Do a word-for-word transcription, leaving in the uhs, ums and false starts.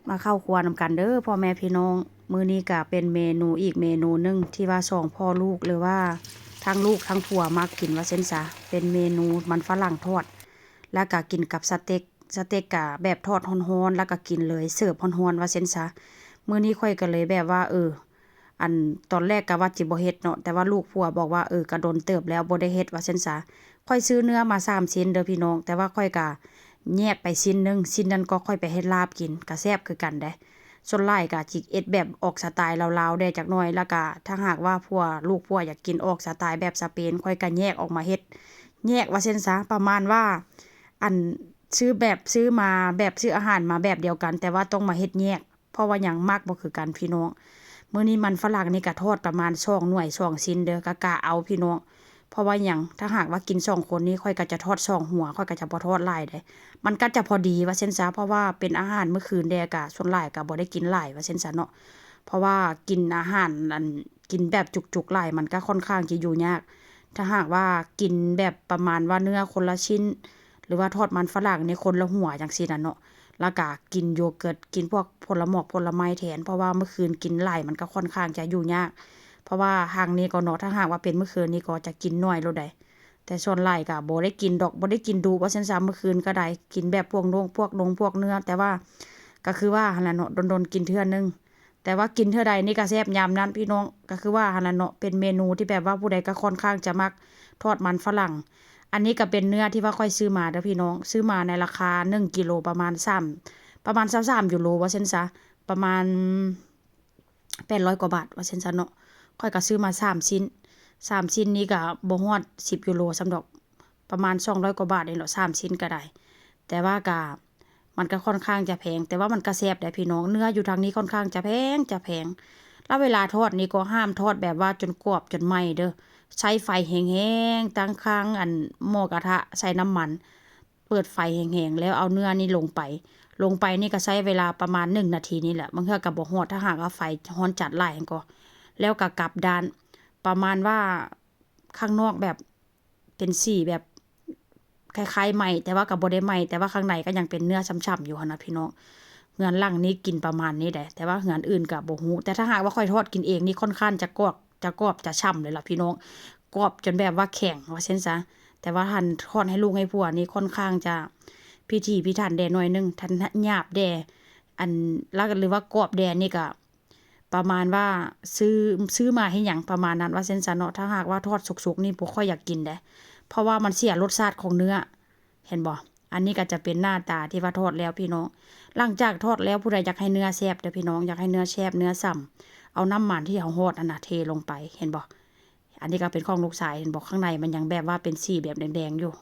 มาเข้าครัวนำกันเด้อพ่อแม่พี่น้อง มื้อนี้ก็เป็นเมนูอีกเมนูหนึ่งที่ว่าสองพ่อลูกหรือว่าทั้งลูกทั้งผัวมักกินว่าซั่นซะ เป็นเมนูมันฝรั่งทอด แล้วก็กินกับสเต็ก สเต็กก็แบบทอดร้อนๆ แล้วก็กินเลย เสิร์ฟร้อนๆ ว่าซั่นซะ มื้อนี้ข้อยก็เลยแบบว่า เออ อันตอนแรกก็ว่าจิบ่เฮ็ดเนาะ แต่ว่าลูกผัวบอกว่า เออ ก็โดนเติบแล้วบ่ได้เฮ็ดว่าซั่นซะ ข้อยซื้อเนื้อมาสามชิ้นเด้อพี่น้อง แต่ว่าข้อยก็แยกไปชิ้นหนึ่ง ชิ้นนั้นก็ข้อยไปเฮ็ดลาบกิน ก็แซ่บคือกันเด้ ส่วนหลายก็จิเฮ็ดแบบออกสไตล์ลาวๆแด่จักหน่อย แล้วก็ถ้าหากว่าผัว ลูกผัวอยากกินออกสไตล์แบบสเปน ข้อยก็แยกออกมาเฮ็ด แยกว่าซั่นซะ ประมาณว่า อันซื้อแบบ ซื้อมาแบบ ซื้ออาหารมาแบบเดียวกัน แต่ว่าต้องมาเฮ็ดแยก เพราะว่าหยัง มักบ่คือกันพี่น้อง มื้อนี้มันฝรั่งนี่ก็ทอดประมาณสองหน่วยสองชิ้นเด้อ ก็กะเอาพี่น้อง เพราะว่าหยัง ถ้าหากว่ากินสองคนนี่ ข้อยก็จะทอดสองหัว ข้อยก็จะบ่ทอดหลายเด้ มันก็จะพอดีว่าซั่นซะ เพราะว่าเป็นอาหารมื้อคืนแด่ก็ส่วนหลายก็บ่ได้กินหลายว่าซั่นซะเนาะ เพราะว่ากินอาหาร อัน กินแบบจุกๆหลาย มันก็ค่อนข้างจะอยู่ยาก ถ้าหากว่ากินแบบประมาณว่าเนื้อคนละชิ้น หรือว่าทอดมันฝรั่งนี่คนละหัวจั่งซี้น่ะเนาะ แล้วก็กินโยเกิร์ต กินพวกผลหมากผลไม้แทน เพราะว่ามื้อคืนกินหลายมันก็ค่อนข้างจะอยู่ยาก เพราะว่าหางนี้ก็เนาะ ถ้าหากว่าเป็นมื้อคืนนี่ก็จะกินน้อยโลดใด แต่ส่วนหลายก็บ่ได้กินดอก บ่ได้กินดุว่าซั่นซะ มื้อคืนก็ได้ กินแบบพวกนง พวกนง พวกเนื้อ แต่ว่าก็คือว่าหั้นล่ะเนาะ โดนๆกินเทื่อหนึ่ง แต่ว่ากินเทื่อใดนี่ก็แซ่บยามนั้นพี่น้อง ก็คือว่าหั้นล่ะเนาะ เป็นเมนูที่แบบว่าผู้ใดก็ค่อนข้างจะมัก ทอดมันฝรั่ง อันนี้ก็เป็นเนื้อที่ว่าข้อยซื้อมาเด้อพี่น้อง ซื้อมาในราคาหนึ่งกิโลประมาณสาม ประมาณซาวสามยูโรว่าซั่นซะ ประมาณแปดร้อยกว่าบาทว่าซั่นซะเนาะ ข้อยก็ซื้อมาสามชิ้น สามชิ้นนี่ก็บ่ฮอดสิบยูโรซ้ำดอก ประมาณสองร้อยกว่าบาทนี่แหละ สามชิ้นก็ได้ แต่ว่าก็ มันก็ค่อนข้างจะแพง แต่ว่ามันก็แซ่บเด้อพี่น้อง เนื้ออยู่ทางนี้ค่อนข้างจะแพง จะแพง แล้วเวลาทอดนี่ก็ห้ามทอดแบบว่าจนกรอบจนไหม้เด้อ ใช้ไฟแฮงๆ ตั้งข้างอันหม้อกระทะ ใส่น้ำมัน เปิดไฟแฮงๆ แล้วเอาเนื้อนี่ลงไป ลงไปนี่ก็ใช้เวลาประมาณหนึ่งนาทีนี่แหละ บางเทื่อก็บ่ฮอด ถ้าหากว่าไฟร้อนจัดหลายหั้นก็ แล้วก็กลับด้าน ประมาณว่าข้างนอกแบบเป็นสีแบบคล้ายๆไหม้ แต่ว่าก็บ่ได้ไหม้ แต่ว่าข้างในก็ยังเป็นเนื้อฉ่ำๆอยู่หั้นนะพี่น้อง เฮือนหลังนี้กินประมาณนี้แหละ แต่ว่าเฮือนอื่นก็บ่ฮู้ แต่ถ้าหากว่าข้อยทอดกินเองนี่ค่อนข้างจะกรอบ จะกรอบจะฉ่ำเลยล่ะพี่น้อง กรอบจนแบบว่าแข็งว่าซั่นซะ แต่ว่าหั้นทอดให้ลูกให้ผัวนี่ค่อนข้างจะพิถีพิถันแด่หน่อยหนึ่ง ทันหยาบแด่ อัน แล้วหรือว่ากรอบแด่นี่ก็ ประมาณว่าซื้อ ซื้อมาให้หยังประมาณนั้นว่าซั่นซะเนาะ ถ้าหากว่าทอดสุกๆนี่บ่ค่อยอยากกินเด้ เพราะว่ามันเสียรสชาติของเนื้อ เห็นบ่ อันนี้ก็จะเป็นหน้าตาที่ว่าทอดแล้วพี่น้อง หลังจากทอดแล้วผู้ใดอยากให้เนื้อแซ่บเด้อพี่น้อง อยากให้เนื้อแซ่บเนื้อฉ่ำ เอาน้ำมันที่เฮาฮอดนั่นน่ะเทลงไป เห็นบ่ อันนี้ก็เป็นของลูกชาย เห็นบ่ ข้างในมันยังแบบว่าเป็นสีแบบแดงๆอยู่